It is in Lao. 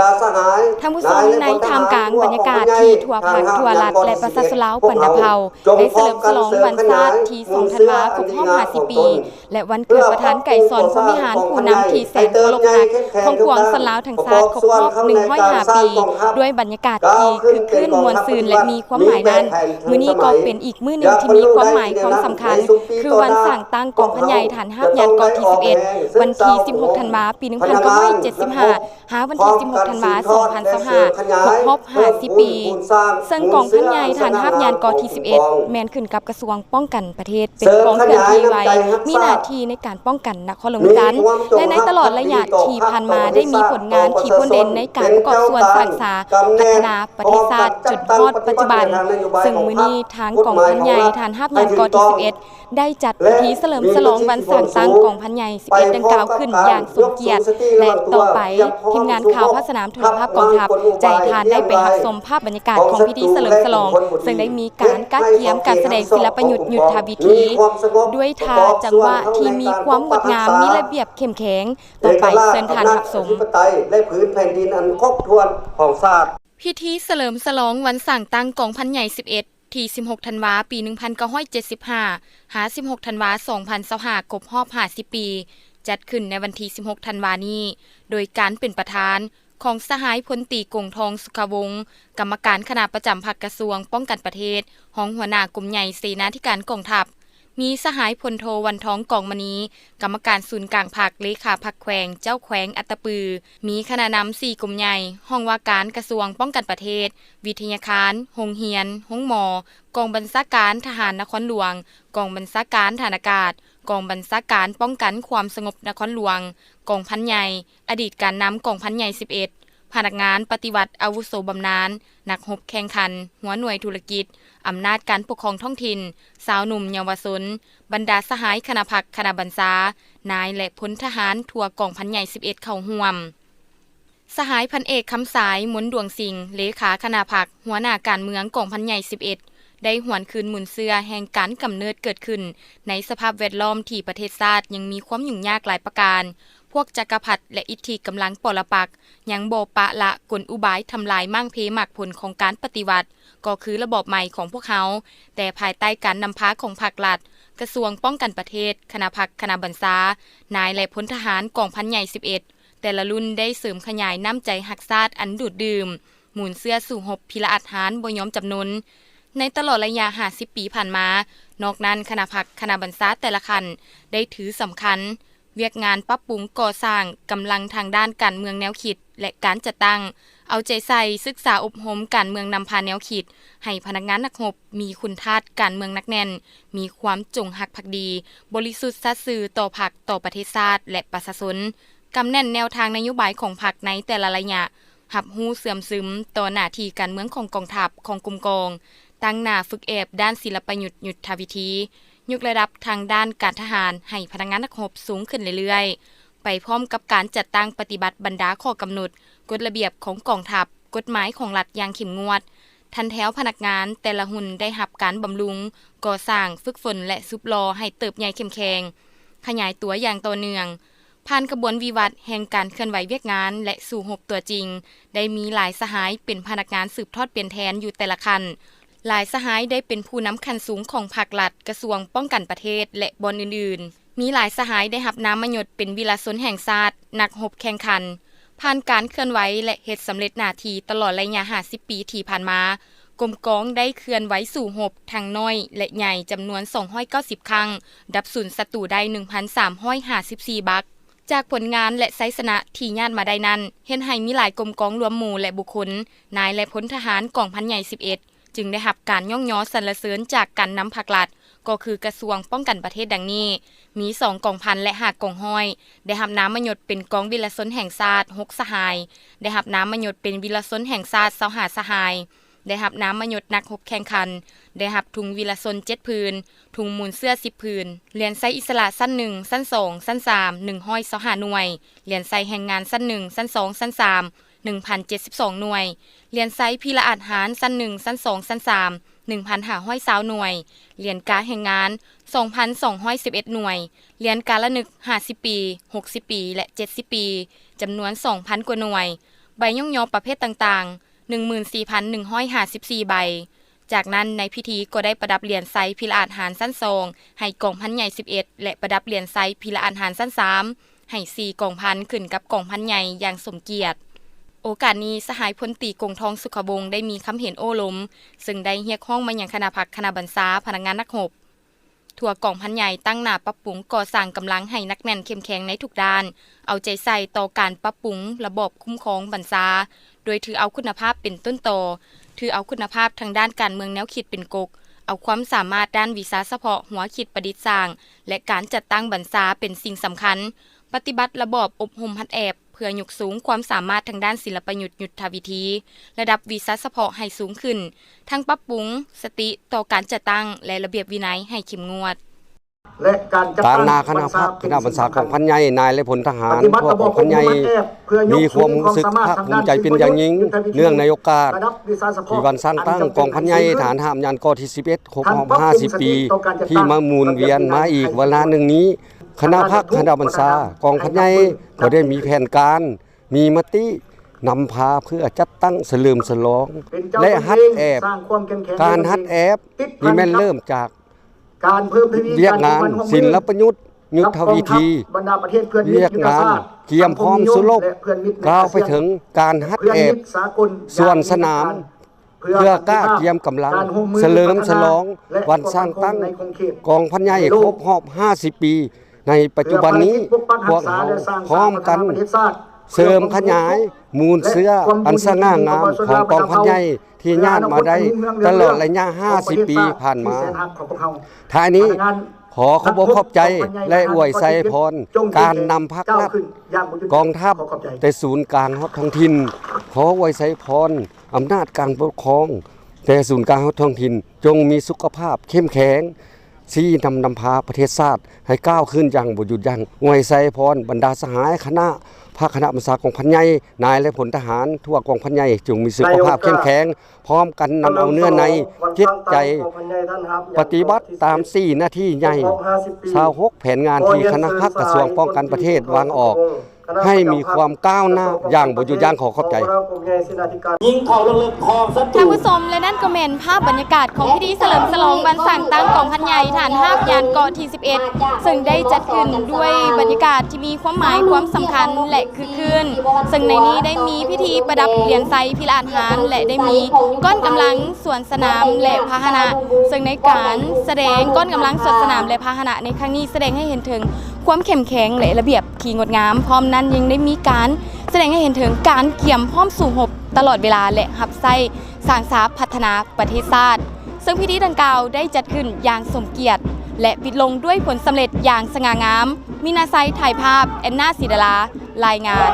ທ່ານຜູ້ຊົມ, ໃນທ່າມກາງບັນຍາກາດທີ່ທົ່ວພັກ, ທົ່ວລັດ ແລະ ປະຊາຊົນລາວບັນດາເຜົ່າ ໄດ້ສະເຫຼີມສະຫຼອງວັນຊາດທີສອງທັນວາ ຄົບຮອບຫ້າສິບປີ ແລະ ວັນເກີດປະທານໄກສອນ ພົມວິຫານ ຜູ້ນຳທີ່ແສນເຄົາລົບຮັກຂອງປວງຊົນລາວທັງຊາດ ຄົບຮອບໜຶ່ງຮ້ອຍຫ້າປີ ດ້ວຍບັນຍາກາດທີ່ຄຶກຄື້ນມ່ວນຊື່ນ ແລະ ມີຄວາມໝາຍນັ້ນ, ມື້ນີ້ກໍເປັນອີກມື້ໜຶ່ງທີ່ມີຄວາມໝາຍຄວາມສຳຄັນ ຄືວັນສ້າງຕັ້ງກອງພັນໃຫຍ່ທະຫານຮາບຍານ ກ.ທີສິບເອັດ ວັນທີສິບຫົກທັນວາ ປີໜຶ່ງພັນເກົ້າຮ້ອຍເຈັດສິບຫ້າ ຫາວັນທີສິບຫົກທັນວາ ສອງພັນຊາວຫ້າ ຄົບຮອບຫ້າສິບປີ. ເຊິ່ງກອງພັນໃຫຍ່ທະຫານຮາບຍານ ກ.ທີສິບເອັດ ແມ່ນຂຶ້ນກັບກະຊວງປ້ອງກັນປະເທດ ເປັນກອງເຄື່ອນທີ່ໄວ, ມີໜ້າທີ່ໃນການປ້ອງກັນນະຄອນຫຼວງວຽງຈັນ ແລະ ໃນຕະຫຼອດໄລຍະທີ່ຜ່ານມາໄດ້ມີຜົນງານທີ່ໂດດເດັ່ນໃນການປະກອບສ່ວນສ້າງສາພັດທະນາປະເທດຊາດຈົນຮອດປັດຈຸບັນ. ເຊິ່ງມື້ນີ້ທາງກອງພັນໃຫຍ່ທະຫານຮາບຍານ ກ.ທີສິບເອັດ ໄດ້ຈັດພິທີສະເຫຼີມສະຫຼອງວັນສ້າງຕັ້ງກອງພັນໃຫຍ່ສິບເອັດດັ່ງກ່າວຂຶ້ນຢ່າງສົມກຽດ ແລະ ຕໍ່ໄປ ທີມງານຂ່າວພາກສະໜາມໂທລະພາບກອງທັບ ຈະໃຫ້ທ່ານໄດ້ໄປຮັບຊົມພາບບັນຍາກາດຂອງພິທີສະເຫຼີມສະຫຼອງ, ເຊິ່ງໄດ້ມີການກະກຽມການສະແດງສິລະປະຍຸດຍຸດທະວິທີ ດ້ວຍທ່າຈັງຫວະທີ່ມີຄວາມງົດງາມ, ມີລະບຽບເຂັ້ມແຂງ. ຕໍ່ໄປເຊີນທ່ານຮັບຊົມ. ພິທີສະເຫຼີມສະຫຼອງວັນສ້າງຕັ້ງກອງພັນໃຫຍ່ສິບເອັດ ທີສິບຫົກທັນວາ ປີໜຶ່ງພັນເກົ້າຮ້ອຍເຈັດສິບຫ້າ ຫາສິບຫົກທັນວາ ສອງພັນຊາວຫ້າ ຄົບຮອບຫ້າສິບປີ ຈັດຂຶ້ນໃນວັນທີສິບຫົກທັນວານີ້ ໂດຍການເປັນປະທານຂອງສະຫາຍພົນຕີ ກົງທອງ ສຸຂະວົງ ກຳມະການຄະນະປະຈຳພັກກະຊວງປ້ອງກັນປະເທດ, ຮອງຫົວໜ້າກົມໃຫຍ່ເສນາທິການກອງທັບ, ມີສະຫາຍພົນໂທ ວັນທອງ ກອງມະນີ ກຳມະການສູນກາງພັກ, ເລຂາພັກແຂວງ, ເຈົ້າແຂວງອັດຕະປື, ມີຄະນະນຳສີ່ກົມໃຫຍ່, ຫ້ອງວ່າການກະຊວງປ້ອງກັນປະເທດ, ວິທະຍາຄານ, ໂຮງຮຽນ, ໂຮງໝໍ, ກອງບັນຊາການທະຫານນະຄອນຫຼວງ, ກອງບັນຊາການທະຫານອາກາດ, ກອງບັນຊາການປ້ອງກັນຄວາມສະຫງົບນະຄອນຫຼວງ, ກອງພັນໃຫຍ່, ອະດີດການນຳກອງພັນໃຫຍ່ສິບເອັດ, ພະນັກງານປະຕິວັດອາວຸໂສບຳນານ, ນັກຮົບແຂ່ງຂັນ, ຫົວໜ່ວຍທຸລະກິດ, ອຳນາດການປົກຄອງທ້ອງຖິ່ນ, ຊາວໜຸ່ມເຍົາວະຊົນ, ບັນດາສະຫາຍຄະນະພັກຄະນະບັນຊາ, ນາຍ ແລະ ພົນທະຫານທົ່ວກອງພັນໃຫຍ່ສິບເອັດເຂົ້າຮ່ວມ. ສະຫາຍພັນເອກ ຄຳສາຍ ມົນດວງສິງ ເລຂາຄະນະພັກ, ຫົວໜ້າການເມືອງກອງພັນໃຫຍ່ສິບເອັດ ໄດ້ຫວນຄືນມູນເຊື້ອແຫ່ງການກຳເນີດເກີດຂຶ້ນໃນສະພາບແວດລ້ອມທີ່ປະເທດຊາດຍັງມີຄວາມຫຍຸ້ງຍາກຫຼາຍປະການ, ພວກຈັກກະພັດ ແລະ ອິດທິກຳລັງປໍລະປັກຍັງບໍ່ປະລະກົນອຸບາຍທຳລາຍມ້າງເພໝາກຜົນຂອງການປະຕິວັດ, ກໍຄືລະບອບໃໝ່ຂອງພວກເຮົາ, ແຕ່ພາຍໃຕ້ການນຳພາຂອງພັກລັດ, ກະຊວງປ້ອງກັນປະເທດ, ຄະນະພັກຄະນະບັນຊາ, ນາຍ ແລະ ພົນທະຫານກອງພັນໃຫຍ່ສິບເອັດ ແຕ່ລະລຸ້ນໄດ້ເສີມຂະຫຍາຍນ້ຳໃຈຮັກຊາດອັນດູດດື່ມ, ມູນເຊື້ອສູ້ຮົບພິລະອາດຫານບໍ່ຍອມຈຳນົນ. ໃນຕະຫຼອດໄລຍະຫ້າສິບປີຜ່ານມາ, ນອກນັ້ນຄະນະພັກຄະນະບັນຊາແຕ່ລະຂັ້ນໄດ້ຖືສຳຄັນວຽກງານປັບປຸງກໍ່ສ້າງກຳລັງທາງດ້ານການເມືອງແນວຄິດ ແລະ ການຈັດຕັ້ງ, ເອົາໃຈໃສ່ສຶກສາອົບຮົມການເມືອງນຳພາແນວຄິດ ໃຫ້ພະນັກງານນັກຮົບມີຄຸນທາດການເມືອງໜັກແໜ້ນ, ມີຄວາມຈົງຮັກພັກດີ, ບໍລິສຸດສັດຊື່ຕໍ່ພັກ, ຕໍ່ປະເທດຊາດ ແລະ ປະຊາຊົນ. ກຳແໜ້ນແນວທາງນະໂຍບາຍຂອງພັກໃນແຕ່ລະໄລຍະ, ຮັບຮູ້ເຊື່ອມຊຶມຕໍ່ໜ້າທີ່ການເມືອງຂອງກອງທັບ, ຂອງກົມກອງ, ຕັ້ງໜ້າຝຶກແອບດ້ານສິລະປະຍຸດຍຸດທະວິທີ, ຍົກລະດັບທາງດ້ານການທະຫານໃຫ້ພະນັກງານນັກຮົບສູງຂຶ້ນເລື້ອຍໆ, ໄປພ້ອມກັບການຈັດຕັ້ງປະຕິບັດບັນດາຂໍ້ກຳນົດ, ກົດລະບຽບຂອງກອງທັບ, ກົດໝາຍຂອງລັດຢ່າງເຂັ້ມງວດ. ທັນແຖວພະນັກງານແຕ່ລະຮຸ່ນໄດ້ຮັບການບຳລຸງ, ກໍ່ສ້າງ, ຝຶກຝົນ ແລະ ສຸບຫຼໍ່ໃຫ້ເຕີບໃຫຍ່ເຂັ້ມແຂງ, ຂະຫຍາຍຕົວຢ່າງຕໍ່ເນື່ອງ. ຜ່ານຂະບວນວິວັດແຫ່ງການເຄື່ອນໄຫວວຽກງານ ແລະ ສູ້ຮົບຕົວຈິງ, ໄດ້ມີຫຼາຍສະຫາຍເປັນພະນັກງານສືບທອດປ່ຽນແທນຢູ່ແຕ່ລະຂັ້ນ. ຫຼາຍສະຫາຍໄດ້ເປັນຜູ້ນຳຂັ້ນສູງຂອງພັກລັດ, ກະຊວງປ້ອງກັນປະເທດ ແລະ ບ່ອນອື່ນໆ. ມີຫຼາຍສະຫາຍໄດ້ຮັບນາມມະຍົດເປັນວິລະຊົນແຫ່ງຊາດ, ນັກຮົບແຂ່ງຂັນ. ຜ່ານການເຄື່ອນໄຫວ ແລະ ເຮັດສຳເລັດໜ້າທີ່ຕະຫຼອດໄລຍະຫ້າສິບປີທີ່ຜ່ານມາ, ກົມກອງໄດ້ເຄື່ອນໄຫວສູ້ຮົບທັງນ້ອຍ ແລະ ໃຫຍ່ຈຳນວນສອງຮ້ອຍເກົ້າສິບຄັ້ງ, ດັບສູນສັດຕູໄດ້ໜຶ່ງພັນສາມຮ້ອຍຫ້າສິບສີ່ບັກ. ຈາກຜົນງານ ແລະ ໄຊຊະນະທີ່ຍາດມາໄດ້ນັ້ນ, ເຮັດໃຫ້ມີຫຼາຍກົມກອງລວມໝູ່ ແລະ ບຸກຄົນ, ນາຍ ແລະ ພົນທະຫານກອງພັນໃຫຍ່ສິບເອັດ ຈຶ່ງໄດ້ຮັບການຍ້ອງຍໍສັນລະເສີນຈາກການນຳພັກລັດ, ກໍຄືກະຊວງປ້ອງກັນປະເທດດັ່ງນີ້, ມີສອງກອງພັນ ແລະ ຫ້າກອງຮ້ອຍ, ໄດ້ຮັບນາມມະຍົດເປັນກອງວິລະຊົນແຫ່ງຊາດ ຫົກສະຫາຍ, ໄດ້ຮັບນາມມະຍົດເປັນວິລະຊົນແຫ່ງຊາດ ຊາວຫ້າສະຫາຍ, ໄດ້ຮັບນາມມະຍົດນັກຮົບແຂ່ງຂັນ, ໄດ້ຮັບທຸງວິລະຊົນເຈັດຜືນ, ທຸງມູນເຊື້ອສິບຜືນ, ຫຼຽນໄຊອິດສະຫຼະຊັ້ນໜຶ່ງ, ຊັ້ນສອງ, ຊັ້ນສາມ ໜຶ່ງຮ້ອຍຊາວຫ້າໜ່ວຍ, ຫຼຽນໄຊແຮງງານຊັ້ນໜຶ່ງ, ຊັ້ນສອງ, ຊັ້ນສາມ ໜຶ່ງພັນເຈັດສິບສອງໜ່ວຍ, ຫຼຽນໄຊພິລະອາດຫານຊັ້ນໜຶ່ງ, ຊັ້ນສອງ, ຊັ້ນສາມ ໜຶ່ງພັນຫ້າຮ້ອຍຊາວໜ່ວຍ, ຫຼຽນກາແຮງງານ ສອງພັນສອງຮ້ອຍສິບເອັດໜ່ວຍ, ຫຼຽນກາລະນຶກຫ້າສິບປີ, ຫົກສິບປີ ແລະ ເຈັດສິບປີ ຈຳນວນສອງພັນກວ່າໜ່ວຍ, ໃບຍ້ອງຍໍປະເພດຕ່າງໆ ໜຶ່ງໝື່ນສີ່ພັນໜຶ່ງຮ້ອຍຫ້າສິບສີ່ໃບ. ຈາກນັ້ນໃນພິທີກໍໄດ້ປະດັບຫຼຽນໄຊພິລະອາດຫານຊັ້ນສອງໃຫ້ກອງພັນໃຫຍ່ສິບເອັດ ແລະ ປະດັບຫຼຽນໄຊພິລະອາດຫານຊັ້ນສາມໃຫ້ສີ່ກອງພັນ ຂຶ້ນກັບກອງພັນໃຫຍ່ຢ່າງສົມກຽດ. ໂອກາດນີ້ ສະຫາຍພົນຕີ ກົງທອງ ສຸຂະວົງ ໄດ້ມີຄຳເຫັນໂອ້ລົມ ເຊິ່ງໄດ້ຮຽກຮ້ອງມາຍັງຄະນະພັກ, ຄະນະບັນຊາ, ພະນັກງານນັກຮົບ ທົ່ວກອງພັນໃຫຍ່ ຕັ້ງໜ້າປັບປຸງກໍ່ສ້າງກຳລັງໃຫ້ໜັກແໜ້ນເຂັ້ມແຂງໃນທຸກດ້ານ, ເອົາໃຈໃສ່ຕໍ່ການປັບປຸງລະບອບຄຸ້ມຄອງບັນຊາ, ໂດຍຖືເອົາຄຸນນະພາບເປັນຕົ້ນຕໍ, ຖືເອົາຄຸນນະພາບທາງດ້ານການເມືອງແນວຄິດເປັນກົກ, ເອົາຄວາມສາມາດດ້ານວິຊາສະເພາະ, ຫົວຄິດປະດິດສ້າງ ແລະ ການຈັດຕັ້ງບັນຊາເປັນສິ່ງສຳຄັນ, ປະຕິບັດລະບອບອົບຮົມຫັດແອບ ເພື່ອຍົກສູງຄວາມສາມາດທາງດ້ານສິລະປະຍຸດຍຸດທະວິທີ ລະດັບວິຊາສະເພາະໃຫ້ສູງຂຶ້ນ, ທັງປັບປຸງສະຕິຕໍ່ການຈັດຕັ້ງ ແລະ ລະບຽບວິໄນໃຫ້ເຂັ້ມງວດ. ແລະ ການຈັດຕັ້ງ ຕາງໜ້າຄະນະພັກ, ຄະນະບັນຊາກອງພັນໃຫຍ່, ນາຍ ແລະ ພົນທະຫານ ປະຕິບັດລະບອບອົບຮົມຫັດແອບ ເພື່ອຍົກສູງຄວາມສາມາດທາງດ້ານສິລະປະຍຸດຍຸດທະວິທີ ເນື່ອງໃນໂອກາດ ລະດັບວິຊາສະເພາະ ທີ່ວັນສ້າງຕັ້ງກອງພັນໃຫຍ່ທະຫານຮາບຍານ ກອງທີສິບເອັດ ຄົບຮອບຫ້າສິບປີ ທີ່ມາໝູນວຽນມາອີກວາລະໜຶ່ງນີ້, ຄະນະພັກ, ຄະນະບັນຊາກອງພັນໃຫຍ່ກໍໄດ້ມີແຜນການ, ມີມະຕິນຳພາເພື່ອຈັດຕັ້ງສະເຫຼີມສະຫຼອງ ແລະ ຫັດແອບ. ການຫັດແອບນີ້ແມ່ນເລີ່ມຈາກວຽກງານສິລະປະຍຸດຍຸດທະວິທີ, ວຽກງານກຽມພ້ອມສູ້ຮົບ, ກ່າວໄປເຖິງການຫັດແອບສວນສະໜາມ ເພື່ອກ້າກຽມກຳລັງສະເຫຼີມສະຫຼອງວັນສ້າງຕັ້ງກອງພັນໃຫຍ່ຄົບຮອບຫ້າສິບປີໃນປັດຈຸບັນນີ້. ພວກເຮົາພ້ອມກັນເສີມຂະຫຍາຍມູນເຊື້ອອັນສະຫງ່າງາມຂອງກອງພັນໃຫຍ່ທີ່ຍາດມາໄດ້ຕະຫຼອດໄລຍະຫ້າສິບປີຜ່ານມາ. ທ້າຍນີ້ ຂໍຂອບອົກຂອບໃຈ ແລະ ອວຍໄຊພອນການນຳພັກລັດ, ກອງທັບ, ແຕ່ສູນກາງຮອດທ້ອງຖິ່ນ. ຂໍອວຍໄຊພອນອຳນາດການປົກຄອງ ແຕ່ສູນກາງຮອດທ້ອງຖິ່ນ ຈົ່ງມີສຸຂະພາບເຂັ້ມແຂງ, ຊີ້ນຳນຳພາປະເທດຊາດໃຫ້ກ້າວຂຶ້ນຢ່າງບໍ່ຢຸດຢັ້ງ. ອວຍໄຊພອນບັນດາສະຫາຍຄະນະພັກ, ຄະນະບັນຊາກອງພັນໃຫຍ່, ນາຍ ແລະ ພົນທະຫານທົ່ວກອງພັນໃຫຍ່ ຈົ່ງມີສຸຂະພາບເຂັ້ມແຂງ, ພ້ອມກັນນຳເອົາເນື້ອໃນຈິດໃຈ ປະຕິບັດຕາມສີ່ໜ້າທີ່ໃຫຍ່ ຊາວຫົກແຜນງານທີ່ຄະນະພັກກະຊວງປ້ອງກັນປະເທດວາງອອກ ໃຫ້ມີຄວາມກ້າວໜ້າຢ່າງບໍ່ຢຸດຢັ້ງ. ຂໍຂອບໃຈ. ຍິງເຂົ້າເລິກໆຂອງສັດຕູ. ທ່ານຜູ້ຊົມ ແລະ ນັ້ນກໍແມ່ນພາບບັນຍາກາດຂອງພິທີສະເຫຼີມສະຫຼອງວັນສ້າງຕັ້ງກອງພັນໃຫຍ່ທະຫານຮາບຍານ ເກາະທີສິບເອັດ ເຊິ່ງໄດ້ຈັດຂຶ້ນດ້ວຍບັນຍາກາດທີ່ມີຄວາມໝາຍຄວາມສຳຄັນ ແລະ ຄຶກຄື້ນ, ເຊິ່ງໃນນີ້ໄດ້ມີພິທີປະດັບຫຼຽນໄຊພິລະອາດຫານ ແລະ ໄດ້ມີກ້ອນກຳລັງສວນສະໜາມ ແລະ ພາຫະນະ, ເຊິ່ງໃນການສະແດງກ້ອນກຳລັງສວນສະໜາມ ແລະ ພາຫະນະໃນຄັ້ງນີ້ ສະແດງໃຫ້ເຫັນເຖິງຄວາມເຂັ້ມແຂງ ແລະ ລະບຽບທີ່ງົດງາມ. ພ້ອມນັ້ນຍັງໄດ້ມີການສະແດງໃຫ້ເຫັນເຖິງການກຽມພ້ອມສູ້ຮົບຕະຫຼອດເວລາ ແລະ ຮັບໃຊ້ສ້າງສາພັດທະນາປະເທດຊາດ, ເຊິ່ງພິທີດັ່ງກ່າວໄດ້ຈັດຂຶ້ນຢ່າງສົມກຽດ ແລະ ປິດລົງດ້ວຍຜົນສຳເລັດຢ່າງສະຫງ່າງາມ. ມີນາໄຊ ຖ່າຍພາບ, ແອນນາ ສີດາລາ ລາຍງານ.